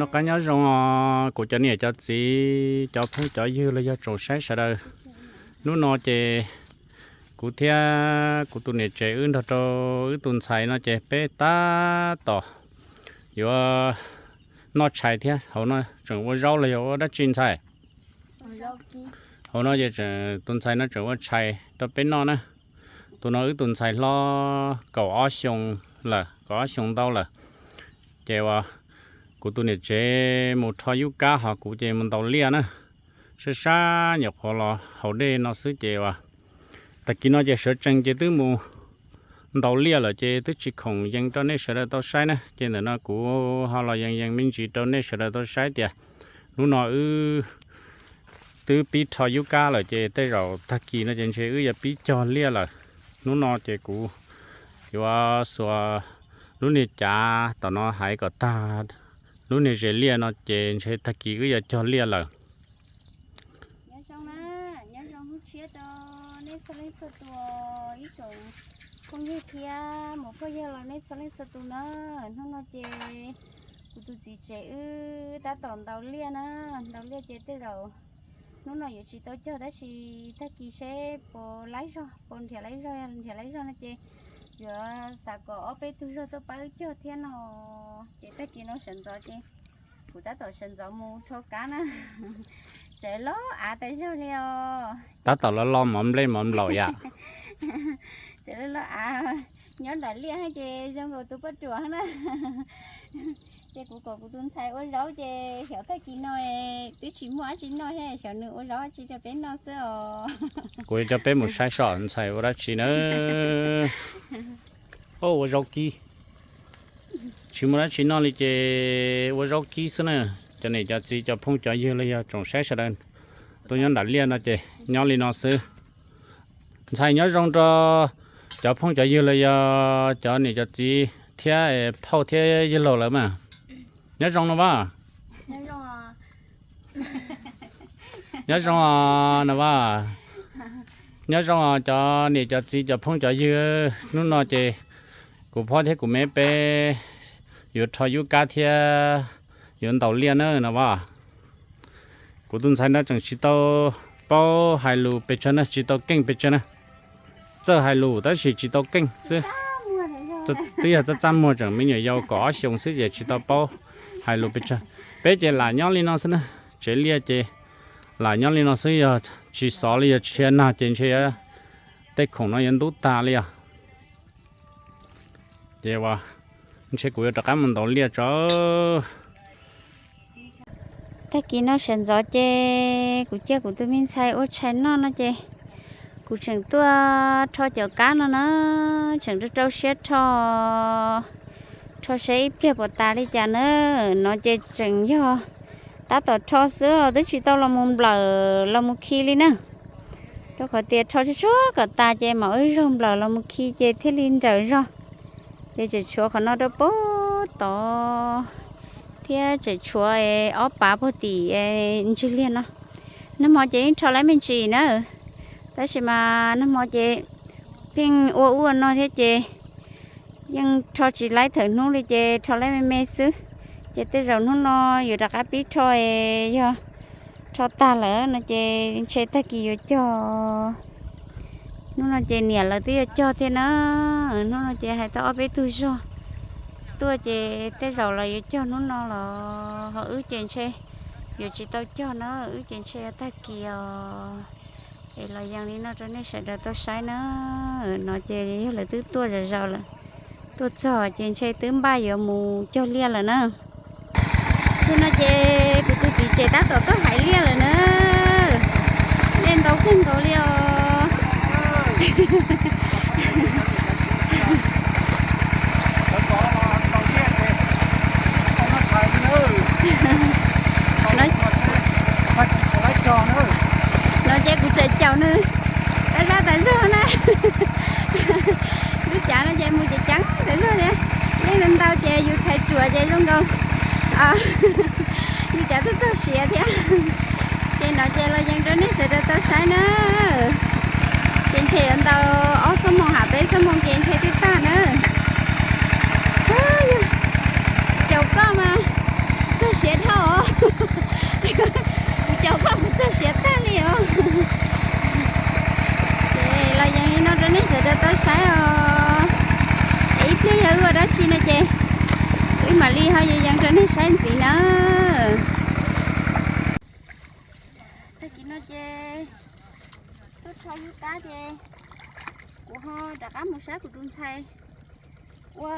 Noj qab nyob zoo os kuv cov niam cov txiv cov phooj cov ywg los yog tsoom saib sawv daws. Hnub no ces kuv thiab kuv tus niam tsev wb nrog rau wb tus ntxhais no ces peb tab tom yuav noj tshais thiab. Hauv no tseem ua zaub los yog ua dab tsi ntxhais? Hauv no ces tus ntxhais no tseem ua tshais rau peb noj na. Tus no wb tus ntxhais hlob kaum ob xyoo lawm, kaum ob xyoo ntau lawm. Ces uas kuv tus niam tsev mus rho yub kab hos kuv ces mus ntaus liaj na. Sab sab nyuam qhuav los haus dej no xwb ces uas tag kis no ces sawv tsees ces twb mus ntaus liaj lawm ces twb tsis khoom yees rau nej sawv daws tau saib na. Ces ntawm no kuv ho los yees yees me ntsis rau nej sawv daws tau saib tias hnub no wb twb pib rho yub kab lawm ces tej zaum tag kis no ces ntshe wb yuav pib cog liaj lawm. Hnub no ces kuv yuav xuas lub niag cav tom no hais kom tag lub niag zes liaj no ces ntshe tag kis wb yuav cog liaj lawm. Nyob zoo na, nyob zoo hnub tshiab rau nej txhua leej txhua tus, ib tsoom phooj ywg thiab muam phauj yawg los nej txhua leej txhua tus na. Hnub no ces kuv tus txiv tsev wb tab tom ntaus liaj na, ntaus liaj ces tej zaum hnub no yuav tsis tau cog tab sis tag kis seb puas laib zog, puas nrhiav laib zog, nrhiav laib zog no ces yuav xav kom ob peb tug zog tuaj pab wb cog thiab no. Ces tag kis no sawv ntxov ces kuv tab tom sawv ntxov mus rho kab na. Tsev loj av tas zog li os. Tab tom los lo mov nplej mov nplaum yam. Tsev loj av nyob nram liaj ces zoo nkaus tus poj ruam na. Ces kuv kom kuv tus ntxhais ua zaub ces xyov tag kis no twb tsis muaj dab tsi noj thiab, xyov nws ua zaub dab tsi rau peb noj xwb os. Kuv yuav coj peb mus saib seb ntxhais ua dab tsi na. Ua zaub kib. Tsis muaj dab tsi noj li ces ua zaub kib xwb na. Cov niam cov txiv cov phooj cov ywg los yog tsoom saib sawv daws tuaj nyob nram liaj no ces nyob li no xwb. Ntxhais nyob zoo rau cov phooj cov ywg los yog cov niam cov txiv thiab phauj thiab yawg laus lawm mas. Nyob zoo no Vaj. Nyob zoo no Vaj. Nyob zoo cov niam cov txiv cov phooj cov ywg, hnub no ces kuv phob thiab kuv me peb yuav rho yub kab thiab yuav ntaus liaj na no Vaj. Kuv tus ntxhais no tseem tsis tau paub hais lus pes tsawg na, tsis tau keej pes tsawg na. Txawj hais lus tab sis tsis tau keej xwb. Twb yog txaj txaj muag tseem me nyuam yaus kaum ob xyoos xwb ces tsis tau paub hais lus pes tsawg. Peb ces lam nyob li no xwb na, tsev liaj ces lam nyob li no xwb, yog tsis xov li yog tsis nag ces ntshe tej khoom no yuav ntub tag li os. Ces uas ntshe kuv yuav rov qab mus ntaus liaj tso. Tag kis no sawv ntxov ces kuv cia kuv tus me ntxhais ua tshais noj no ces kuv tseem tuaj rho cov kab no na, tseem rau rau siab rho, rho seb ib pliag puas tas li cas na. No ces tseem yog tab tom rho xwb os, twb tsis tau los mus nplawm los mus khi li na. Rau qhov tias rho tsuag tsuag kom tas ces mam ua ib zaug nplawm los mus khi ces thiaj li nrawm zog. Ces tseem tshuav qhov no rau pem tod thiab tseem tshuav ob pav puag tim ntsig liag no. Nag hmo ces yeej rho laib me ntsis na, tab sis mas nag hmo ces pheej ua ub ua no thiab ces yeej rho tsis laib thawm hnub li ces rho laib me me xwb. Ces tej zaum hnub no yuav rov qab pib rho, yog rho tag lawm no ces ntshe tag kis yuav cog. Hnub no ces niam lawv twb yuav cog thiab na. Hnub no ces hais tau ob peb tug zog tuaj ces tej zaum lawv yuav cog hnub no los ho wb ces ntshe yuav tsis tau cog na, wb ces ntshe yuav tag kis os. Es los yees li no rau nej sawv daws tau saib na. No ces yog lawv twb tuaj zom zaws lawm, tuaj txog ces ntshe twb npaj yuav mus cog liaj lawm na. Txij no ces kuv tus txiv tsev tab tom tuaj haiv liaj lawm na. Liaj ntau kawg nkaus li os. No ces kuv tseem caum nws tas zaj tas zog na. Lub cav no ces mus ceev ceev tas zog thiab. Liaj ntau ces yus rhais ruam ces zoo nkaus yus cav txog txog siav thiab. Ces no ces los yees rau nej sawv daws tau saib na. Ces ntshe yuav ntau ob xuab moos ham peb xuab moos ces ntshe twb tag na. Caum koj mas txog Siav dhau os. Kuv caum koj kuv txog siav tag li os. Ces los yees li no rau nej sawv daws tau saib os. Es ib pliag yog wb ua dab tsi no ces wb mam li ho yees yees rau nej saib ntxiv na. Tag kis no ces tuaj rho yub qab ces kuv ho rov qab mus saib kuv tus ntxhais ua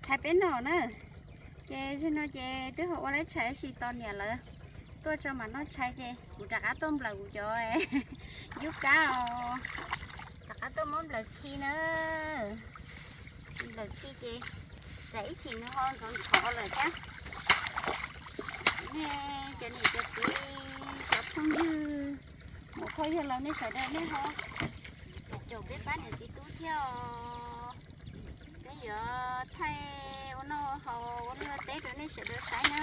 rhais peb noj na. Ces zaum no ces twb ho ua lawv tshais tab sis tos niam lawv tuaj tso mam noj tshais ces kuv rov qab tuaj nplawm kuv cov yub qab os. Rov qab tuaj muab nplawm khi na. Nplawm khi ces tsam ib chim nws ho ntxhov ntxhov lawm thiab. Nej cov niam cov txiv cov phooj ywg, muam phauj yawg laus nej sawv daws nej ho caum peb pab niam txiv tub thiab os. Peb yuav thaij ua noj haus ua liaj ua teb rau nej sawv daws saib na.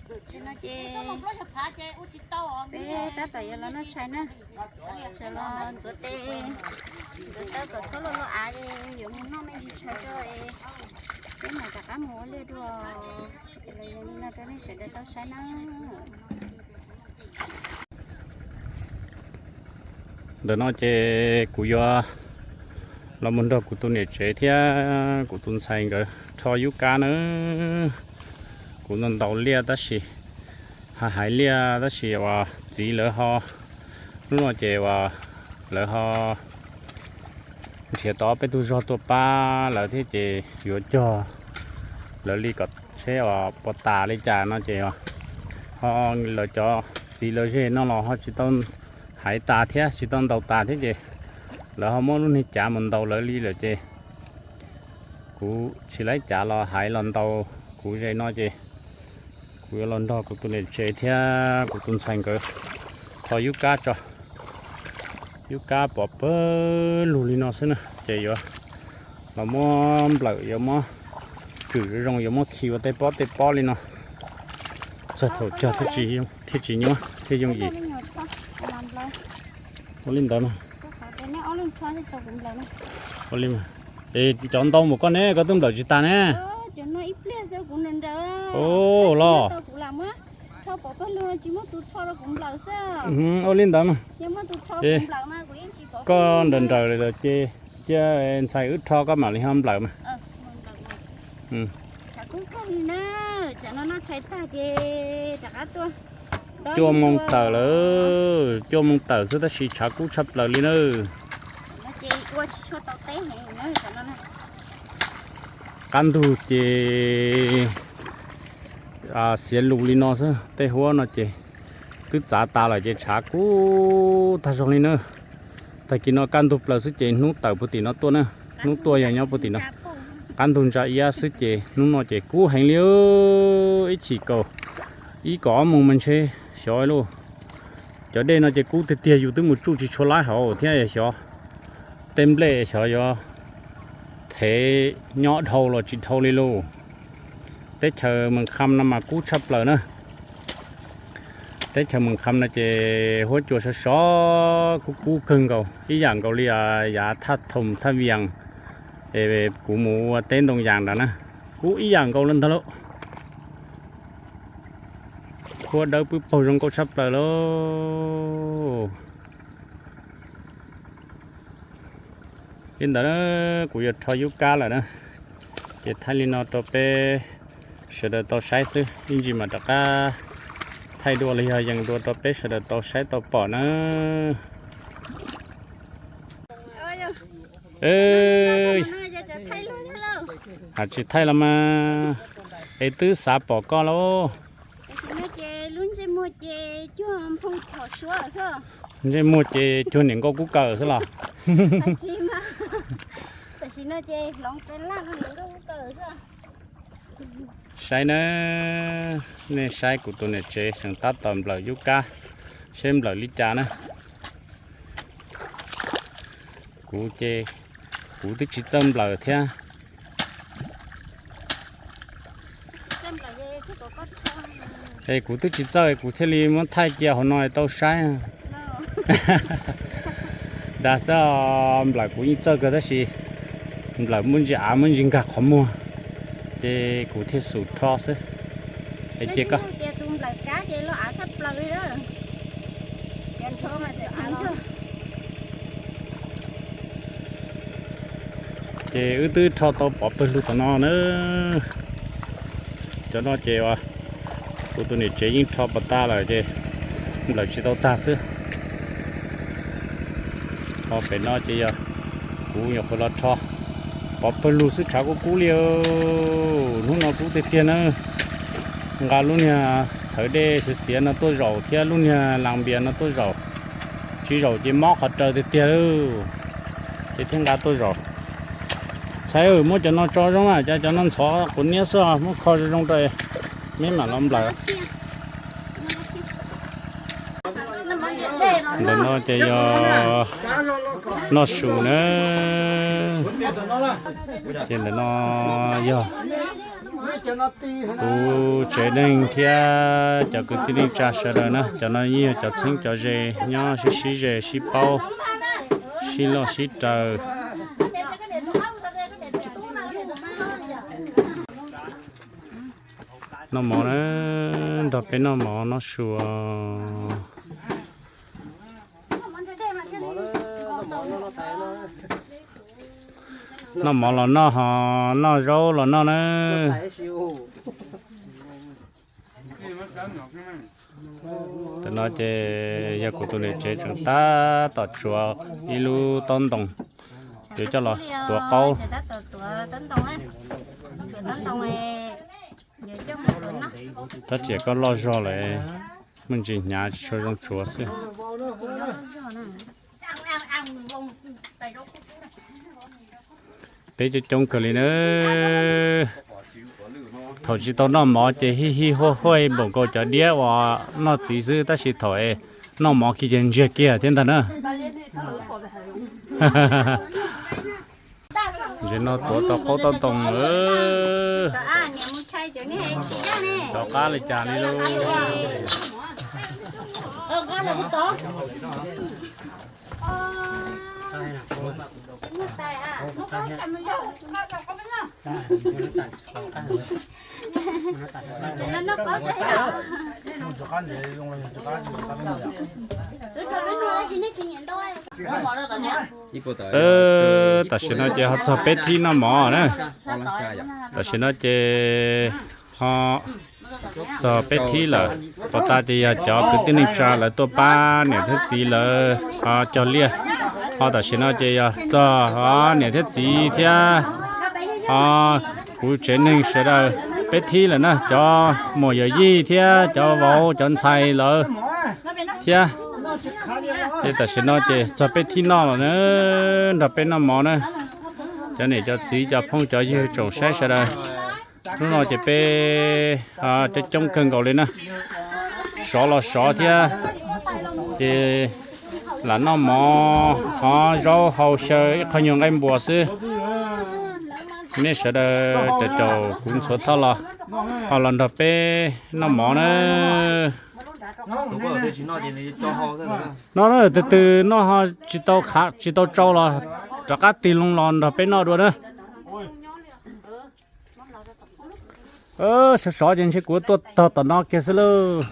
Tam sim no ces peb tab tom yuav los noj tshais na. Sawv los ntxuav tes, ntxuav tawb kom txhob loj loj av, yuav mus noj me ntsis tshais tso es peb mam rov qab mus ua liaj dua. Los yees li no rau nej sawv daws tau saib na. Ntawm no ces kuv yuav los mus nrog kuv tus niam tsev thiab kuv tus ntxhais nkawd rho yub qab na. Kuv ntaus ntaus liaj tab sis, hais hais liaj tab sis uas txiv lawv ho, hnub no ces uas lawv ho nrhiav tau peb tug zog tuaj pab lawv thiab ces yuav cog lawv li kom seb uas puas tas li cas no ces ho lawv cov txiv lawv ze no los ho tsis tau hais tas thiab tsis tau ntaus tas thiab ces lawv ho muab lub niag cav mus ntaus lawv li lawm ces kuv tsis laib cav los hais los ntaus kuv ze no ces kuv yuav los nrog kuv tus niam tsev thiab kuv tus ntxhais nkawd rho yub qab tso. Yub qab pov pawg lug li no xwb na ces yuav los muab nplawm, yuav muab tswm zoo zoo, yuav muab khi ua tej pob tej pob li no. Txog thaum cog thiaj tsis nyuaj thiaj yooj yim. Ua li ntawd mas. Ua li mas. Es cov ntau mus koj ne, koj twb nplawm tsis tas ne. Ua los. Ua li ntawd mas. Koj nrawm nrawm lawm ces cia ntxhais wb rho koj mam li ho nplawm mas. Cuaj moo tawm lawm, cuaj moo tawm xwb tab sis tshav kub tshaj plaws li na. Qab ntug ces xiav lus li no xwb, tej huab no ces twb txav tas lawm ces tshav kub tag zog li na. Tag kis no kaj ntug plaws xwb ces hnub tawm puag tim no tuaj na, hnub tuaj yog nyob puag tim no. Qab ntug ntsa iab xwb ces hnub no ces kub heev li, ib chim kaum ib kaum ob moos mas ntshe xyov lauj. Cov dej no ces kub tiag tiag, yus twb mus tsuj tsis tshua laib hauv thiab xyov tej nplej xyov yuav thev nyob dhau los tsis dhau li lauj. Teb chaws Mees Kham no mas kub tshaj plaws na. Teb chaws Mees Kham no ces huab cua sov sov kub kub kawg nkaus, ib yam nkaus li yav Thaj Thoom Thaj Vias es kuv mus ua teb ntoo yas nrad na, kub ib yam nkaus li ntag lauj. Huab dawb pwb paug zoo nkauj tshaj plaws lauj. Li ntawd kuv yuav rho yub kab lawm na, ces thaij li no rau peb sawv daws tau saib xwb, ib ntsis mam rov qab thaij dua los yog yees dua rau peb sawv daws tau saib tau pom na. Hais tsis thaij los mas, es twb xav pom koj lauj. Ntsej muag ces cuag niam nkauj kub kaws xwb los. Saib na, nej saib kuv tus niam tsev tseem tab tom nplawm yub kab, seb nplawm li cas na. Kuv ces kuv twb tsis txawj nplawm thiab. Es kuv twb tsis txawj kuv thiaj li muab thaij cia hauv no tau saib. Dag xwb, nplawm kuv yeej txawj kawg tab sis nplawm muaj ntsis av muaj ntsis nkag qhov muag. Ces kuv thiaj xub rho xwb. Es ces koj Ces wb twb rho tau pov pawg lug tom no na. Cov no ces kuv tus niam tsev yeej rho pov tas lawm ces nplawm tsis tau tag xwb. Ho pem no ces yog kuv nyuam qhuav los rho pov pawg lug xwb, tshav kub kub li. Hnub no kub tiag tiag na. Nqa lub niag thawv dej xiav xiav no tuaj zaum thiab lub niag las npias no tuaj zaum. Tsis zaum ces mob qhov raws tiag tiag lawm. Ces thiaj nqa tuaj zaum. Ntxhais, muab cov no tso zoo na, cov no ntxhov quav niab xwb, muab kho zoo zoo rau, meb mam los nplawm. Ntawm no ces yog noj su na. Ces ntawm no yog kuv tsev neeg thiab cov kwv tij neej tsa sawv daws na. Cov no yeej yog cov txheeb cov ze nyob sib sib ze sib paub, sib loj sib raws. Noj mov na, nrog peb noj mov noj su. Noj mov los noj ho noj zaub los noj na. Tam no ces yog kuv tus niam tsev tseem tab tom tsuav ib lub taub ntoo yuav coj los tuav qaub. Tab sis koj loj zog lawm, muaj ntsis hnyav tsis tshua zoo tsuav xwb. Peb coob coob kawg li na. Thaum tsis tau noj mov ces hij hij huaj huaj npaum nkaus cov diab uas noj txiv xwb, tab sis thaum noj mov kiag ces ntsiag kiag thiab ntag na. Ntses no tuav tau qaub taub ntoo lawm. Rov qab li cas li lauj? Tam sim no ces ho txog peb thib noj mov na. Tam sim no ces ho txog peb thib lawm. Puag ta ces yog cov kwv tij neej tsa lawv tuaj pab niam thiab txiv lawv cog liaj. Ho tam sim no ces yog txog niam thiab txiv thiab ho kuv tsev neeg sawv daws peb thib lawm na, cov muam yawm yij thiab cov vauv cov ntxhais lawv thiab. Ces tam sim no ces txog peb thib noj lawm na, nrog peb noj mov na. Cov niam cov txiv cov phooj cov ywg tsoom saib sawv daws, hnub no ces peb coob coob kawg nkaus li na. Sov los sov thiab, ces lam noj mov hov zaub hau xyaw ib qho nyuag nqaij npuas xwb. Nej sawv daws caum caum kuv ntxhuav thoj los, ho los nrog peb noj mov na. No na, tus twg noj ho tsis tau khav tsis tau tsau los rov qab tig loo los nrog peb noj dua na. Sov sov ces ntshe kuv tuaj txog tom no kiag xwb lauj,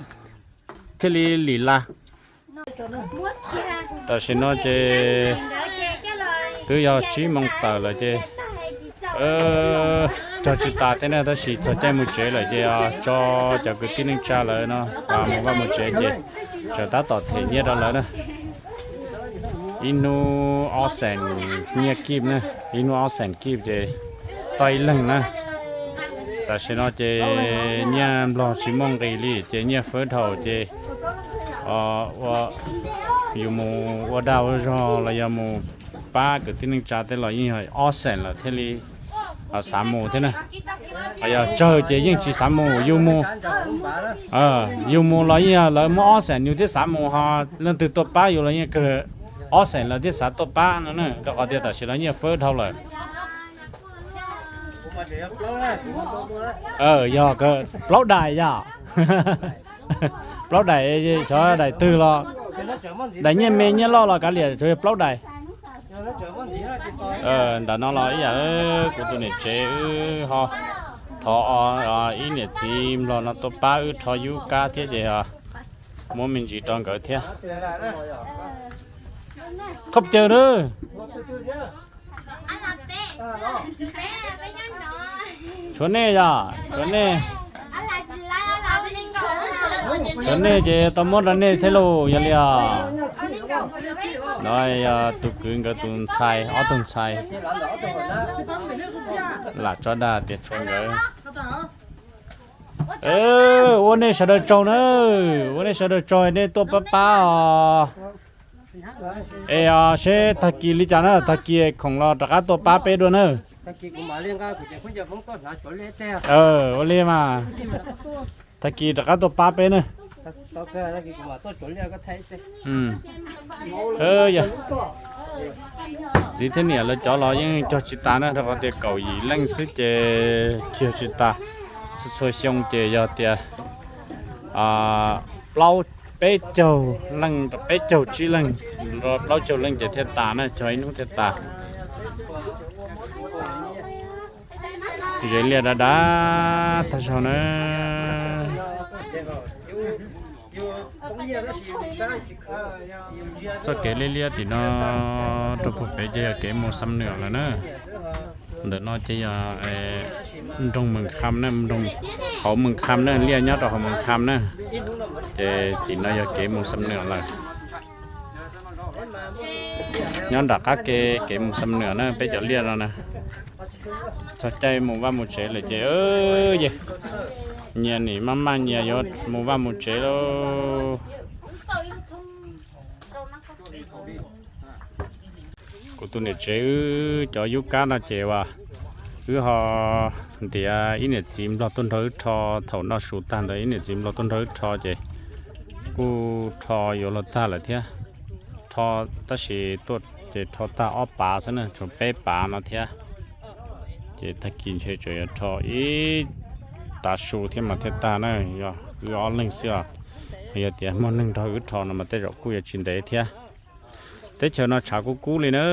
thiaj li lim las. Tam sim no ces twb yog tsib moos tawm lawm ces cog tsis tas thiab na, tab sis txog caij mus tsev lawm ces tso cov kwv tij neej tsa lawv no mus vaj mus tsev ces tseem tab tom them nyiaj rau lawv na. Ib hnub ob xees nyiaj kib na, ib hnub ob xees kib ces tau ib leeg na. Tam sim no ces nyiaj nplog tsis muaj nqis li ces nyiaj fawb dhau ces ua, yus mus ua dag ua zog los yog mus pab kwv tij neej tsa tej los yeej yog ob xees lawm thiaj li xav mus thiab na. Yog tsawg ces yeej tsis xav mus, yus mus, yus mus los yeej yog lawv muab ob xees yus thiaj xav mus, ho leej twg tuaj pab yus los yeej kawg ob xees lawv thiaj xav tuaj pab no na, rau qhov tias tam sim no nyiaj fawb dhau lawm. Yog plaub daim yog, plaub daim, xyov daim twg los, daim nyiaj me nyiaj loj los kav liam, tsuas yog plaub daim. Nram no los ib yam, kuv tus niam tsev wb ho Thov ib niam txiv nplog no tuaj pab wb rho yub kab thiab ces muab me ntsis rau nkawd thiab. Qhov caw na. Tshuav nej yog, tshuav nej, tshuav nej ces tau muab rau nej thiab lauj, yog li os. No yog tus kwv nkawd tus ntxhais, ob tug ntxhais. Lam tso dag tias tshuav nkawd. Ua nej sawv daws tsaug na, ua nej sawv daws tsaug nej tuaj pab pab os. Es seb tag kis li cas na, tag kis khoom los rov qab tuaj pab peb dua na. Ua li mas, tag kis rov qab tuaj pab peb na. Ntxiv thiab niam lawv cov los yeej cog tsis tas na, rau qhov tias kaum yim leej xwb ces cog tsis tas. Txhua txhua xyoo ces yog tias plaub, peb caug leej rau peb caug tsib leeg, rau plaub caug leej ces thiaj tas na, cog ib hnub thiaj tas. Ze liaj dav dav tag zog na. Txoj kev liab liab tim no rau puag pem ces yog kev mus Xam Nuam lawm na. Ntawm no ces yog nroog Moos Kham na, hauv Moos Kham na, liaj nyob rau hauv Moos Kham na. Ces tim no yog kev mus Xam Nuam lawm. Nyob nram qab ke kev mus Xam Nuam na, peb cov liaj no na. Txog caij mus vaj mus tsev lawm ces nyias nim maj maj nyias yuav mus vaj mus tsev lauj. Kuv tus niam tsev wb cov yub kab no ces as, wb ho ntiav ib niam txiv nplog tuaj nrog wb rho, thaum noj su tag ntawd ib niam txiv nplog tuaj nrog wb rho ces kuj rho yuav luag tag lawm thiab. Rho tab sis tuaj ces rho tag ob pav xwb na, tshuav peb pav no thiab. Ces tag kis ntshe tseem yuav rho ib tav su thiab mas thiaj tag na, yog wb ob leeg xwb os. Yog tias muaj neeg nrog wb rho no mas tej zaum kuj yuav tsis ntev thiab. Teb chaws no tshav kub kub li na,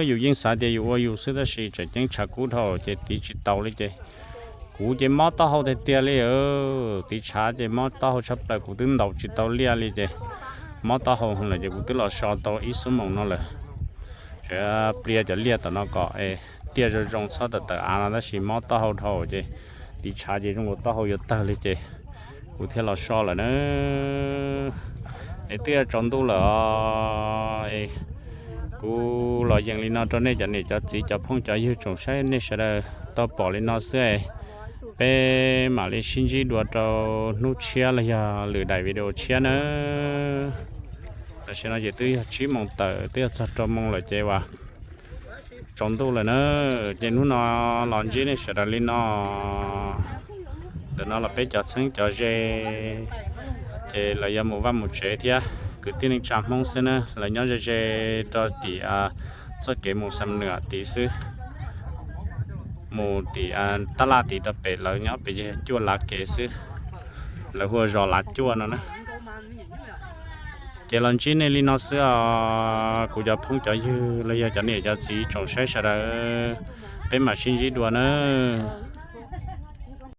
yus yeej xav tias yus ua yus xwb tab sis tseem ceeb tshav kub dhau ces tiv tsis tau li ces kuv ces mob taub hau tiag tiag li. Tiv tshav ces mob taub hau tshaj plaws, kuv twb ntaus tsis tau liaj li ces mob taub hau lawm ces kuv twb los so tau ib xuab moos no lawm. Pliag cov liaj tom no kom tiaj zoo zoo txhob tawm tawm av no tab sis mob taub hau dhau ces tiv tshav ces zoo nkaus taub hau yuav tawg li ces kuv thiaj los so lawm na. Es twb yuav tsaus ntuj lawm os. Kuv los yees li no rau nej cov niam cov txiv cov phooj cov ywg tsoom saib nej sawv daws tau pom li no xwb. Peb mam li sib ntsib dua rau hnub tshiab los yog lwm daim video tshiab na. Tam sim no ces twb yog tsib moos tawm twb yog txog rau moos lawm ces as tsaus ntuj lawm na. Ces hnub no los ntsib nej sawv daws li no. Ntawm no los peb cov txheeb cov ze ces lawv yuav mus vaj mus tsev thiab, kwv tij neej tsa Hmoob xwb na, lawv nyob ze ze rau tim txoj kev mus Xam Nuam tid xwb. Mus tim tab laj tid rau pem lawv nyob pem yog cuaj lav kev xwb, lawv hu ua zos Lav Cuaj no na. Ces los ntsib nej li no xwb os kuv cov phooj cov ywg los yog cov niam cov txiv tsoom saib sawv daws, peb mam sib ntsib dua nawb.